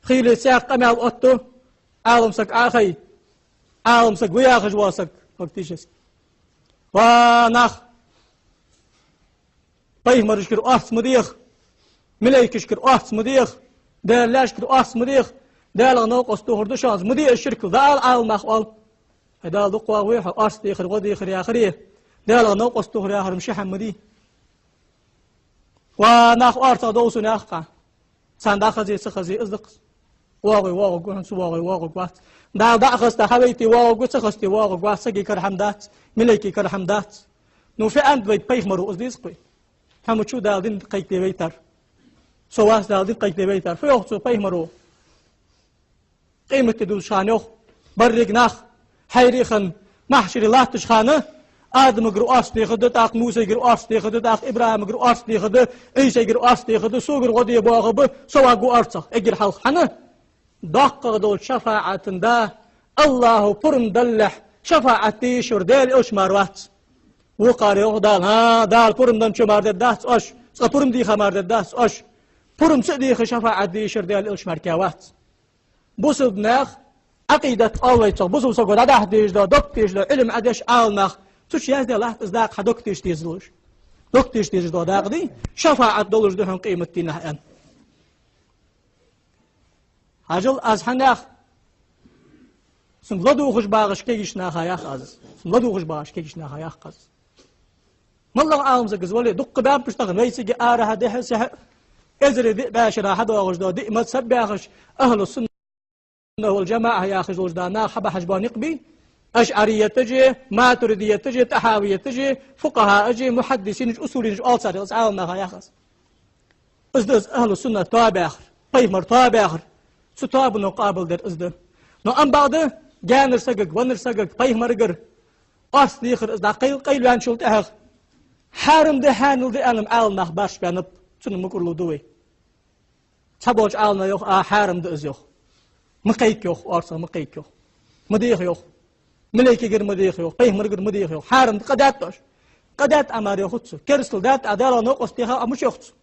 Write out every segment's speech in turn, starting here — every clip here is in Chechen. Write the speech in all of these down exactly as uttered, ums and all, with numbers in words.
Хийлий цхьаькха къамаьл отту, Ӏалам саг Ӏахай, Ӏалам саг ву яхаш вола саг, фактически. Ва нах! Пайхамарашкара орц ма деха, малайкашкара орц ма деха, Даьла лаьшкара орц ма деха, Даьлах новкъост тохар да шоана, ма де из ширк, да ала Ӏалам нах оал. Хьай Дала дукха вахавий хьо, орц дехар, гӀо дехар яхаре, Даьлах новкъост тохар яхар-м ши хӀама ма дий. Ва нах, орцах довсун яхха. Царна дӀахазий, ца хазий, из да-кх из. ВогӀий вогӀаргва хьона, ца вогӀий вогӀаргвац. Дала дӀа а хазийта хьавайта вогӀаргва, ца хазийта вогӀаргвац, сага кара хӀама дац, малайка кара хӀама дац. Ну, фу аьннад вайга пайхамаро, из деза-кх вай. Хьо ма вац Дала дин кхайкаде вайтар. Со вац Дала дин кхайкаде вайтар. Фу йоах цо пайхамаро? Къематди дувцача хана йоах, беррига нах, хьайра а хинна, махьшаре латтача хана, Адамагара орц деха да, тӀаккха Мусайгара орц деха да, тӀаккха ИбрахӀимагара орц деха да, Ӏийсайгара орц деха да, согара гӀо де боагӀа ба, со варгва орцах, эггара хьалха. ХӀана? ДоккхагӀа долча шафаӀата да, АллахӀа пурам далалехь, шафаӀат де йиш йолаш Даьла элча мара вац. Вокхар йоах Дала, хӀа, Дала пурам денначо мара дергдац оаш, цкъа пурам дийха мара дергдац оаш. Пурам ца дийха шафаӀат де йиш йолаш Даьла элча мара вац. Бусалба наьха Ӏакъидат оал вай цох, бусалба саго дӀадахьа дезаш дола, дог теша дола, Ӏилма Ӏодеш Ӏалам нах, цу чу яздаь латт из дакъа, хьа дог теша дезаш долаш. Дог теша дезаш дола дакъа дий, шафаӀат долаш да хьона къематдийнахьа, аьнна. Хьажал, аз хьанах, сона ладувгӀаш багӀаш кегийча наха ях аз. Сона ладувгӀаш багӀаш кегийча наха ях аз. МаллагӀа Ӏалам саг из вале, дукха баьб уж тахан вайцига арахьа, дехьа-сехьа, эзари диъ бӀаь шера хьадоагӀаш дола диъ мазхӀаб яхаш, ахӀлу сунна вал жамаӀа яхаш долаш да нах хьабахьаш бола никъ бий, ашӀариятажи, матуридиятажи, тӀахьавиятажи, фукъахӀаажи, мухьаддисинажи, усулинажи оал цар, из Ӏалам наха ях аз. Из да из ахӀлу сунна тоабаьхар, пайхамара тоабаьхар, цу тоабано къоабалдар из да. Но ам бакъда, гаьнара сагага, веннара сагага, пайхамарагара орц дехар из дӀакъайл-, къайлаваьнначул тӀехьагӀа, хьарам да, хьанал да аьнна Ӏалам нах башха баьннаб, цунна мукӀарло ду вай. Цхьаболча Ӏалам наха йоах, а, хьарам да из йоах. Ма кхайка йоах, орцах ма кхайка йоах. Ма деха йоах. Малайкагара ма деха йоах, пайхамарагара ма деха йоах. Хьарам да, къа даьтта оаш. Къа даьтта Ӏа мара йоахац цо. Керастал даьтта Ӏа, Даьлах новкъост теха Ӏа мича йоах цо.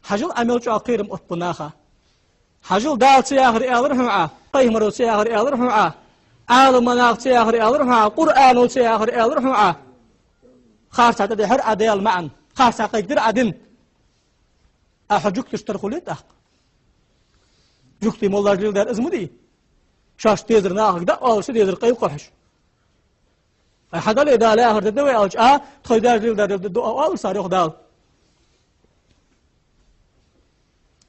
Хьажал, Ӏа мел чӀоагӀа кхерам отт ба наха. Хьажал, Дала ца яхар аьлар хьона Ӏа, пайхамаро ца яхар аьлар хьона Ӏа, Ӏаламнаха ца яхар аьлар хьона Ӏа, Къуръано ца яхар аьлар хьона Ӏа. Харцахьа тӀадихьар Ӏа Даьла маӀан, харцахьа кхайкадир Ӏа дин. Ӏа хьо жугташта тара хуле тӀаккха. Жугтий моллаш леладаьр из ма дий. Шоашта дезар нахага даа оалаш, цу дезар къайлакхухьаш. Ай, хьадале, Дала яхар дергда вай аьлча, а, тхоай даьша леладаьр леладергда оалар цар, йоах Дала.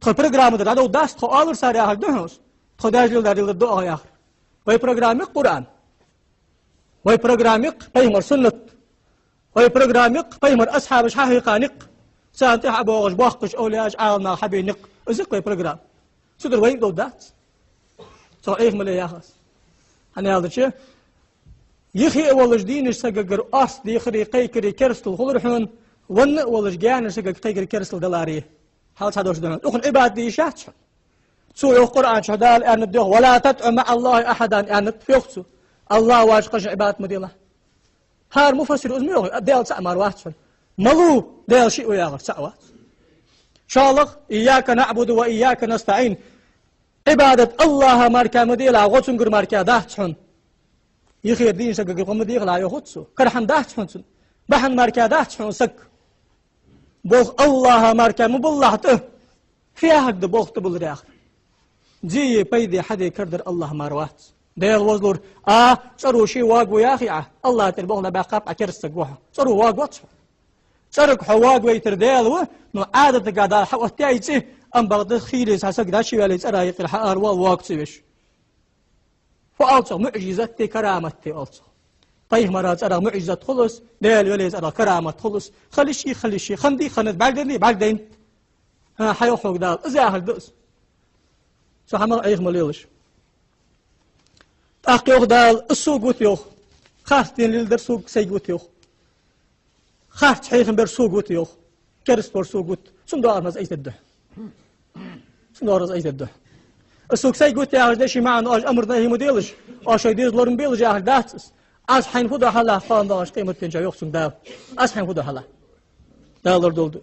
Тхоай программа дар дӀадовргдац тхо оалар цар, яхар да хьона из. Тхоай даьша леладаьр леладергда оаха яхар. Вай программа я-кх Къуръан. Вай программа я-кх пайхамара суннат. Вай программа я-кх пайхамара асхьабаша хьахьекха никъ. Царна тӀехьа боагӀаш боккхийча овлияаша, Ӏаламнаха хьабена никъ. Из я-кх вай программа. Цудухьа вайна а довргдац. Цох Ӏеха ма ле, ях аз. ХӀана аьлча, юхе а волаш дийнача сагагара орц дехари кхайкари керастал хулар хьона, венна а волаш гаьнарча сагага кхайкари керастал далари. Хьал цхьа дош да хьона. Укхунна Ӏибадат де йиш яц хьона. Цо йоах Къуръан чу, Дала аьннад йоах: «ولا تدع مع الله أحدا», аьннад йоах цо. АллахӀ воацача кхычунна Ӏибадат ма делахь. ХӀара муфассиро из ма йоахий, Даьла цаӀ мара вац хьона. Малув, Даьла шиъ ва яхар цаӀ вац. ШоллагӀа: «إياك نعبد وإياك نستعين». Ӏибадат АллахӀа мара ма делахь, гӀо цунгара мара дац хьона. Юхера дийнача сагагара гӀо ма дехалахь, йоахац цо. Кара хӀама дац хьона цун. Бахьан мара дац хьона саг. Болх АллахӀа мара ма балалахь тӀа. Фу яхилга да болх тӀабалар яхар? Зе е пайда е хьаде карадар АллахӀ мара вац. Даьла возалора, а, цӀеро ше воагаву яхий Ӏа, АллахӀа тӀера болх дӀабаьккхаб, Ӏа кераста саг ва хьо. ЦӀеро воагавац хьо. ЦӀерага хьо воагавайтар Даьла ва, но Ӏадатага Дала хьаоттаяьй цӀи, ам бакъда хийла цхьа саг дӀачуваьле цӀера юкъера хьаара воал воага ца веш. Фу оал цох? МуӀжизат де, карамат де оал цох. Пайхамара цӀерагӀа муӀжизат хул из, Даьла велий цӀерагӀа карамат хул из. Хила йиш йий, хила йиш я, хиннадий, хиннад, бӀаргадайнадий, бӀаргадайнад. ХӀа, хьайоах хьога Дала, из яхилга да из. Цу хӀамах Ӏеха ма лелаш. ТӀаккха йоах Дала, из сога вита йоах. Харц дин леладер сога, сайга вита йоах. Харц хьехам бер сога вита йоах. Кераста вар сога вита. Цун доагӀар аз айса дергда хьона. Цун доагӀар аз айса дергда хьона. Из сога сайга вита яхаш да ший маӀан, оаш амар-нахьи ма делаш, оаш шоай деза лорам белаш яхилга дац из. Аз хьайна фу ду хьалахь, кхоана доагӀача къематдийнахьа, йоах цунга Дала. Аз хьайна фу ду хьалахь. Дала лорадолда.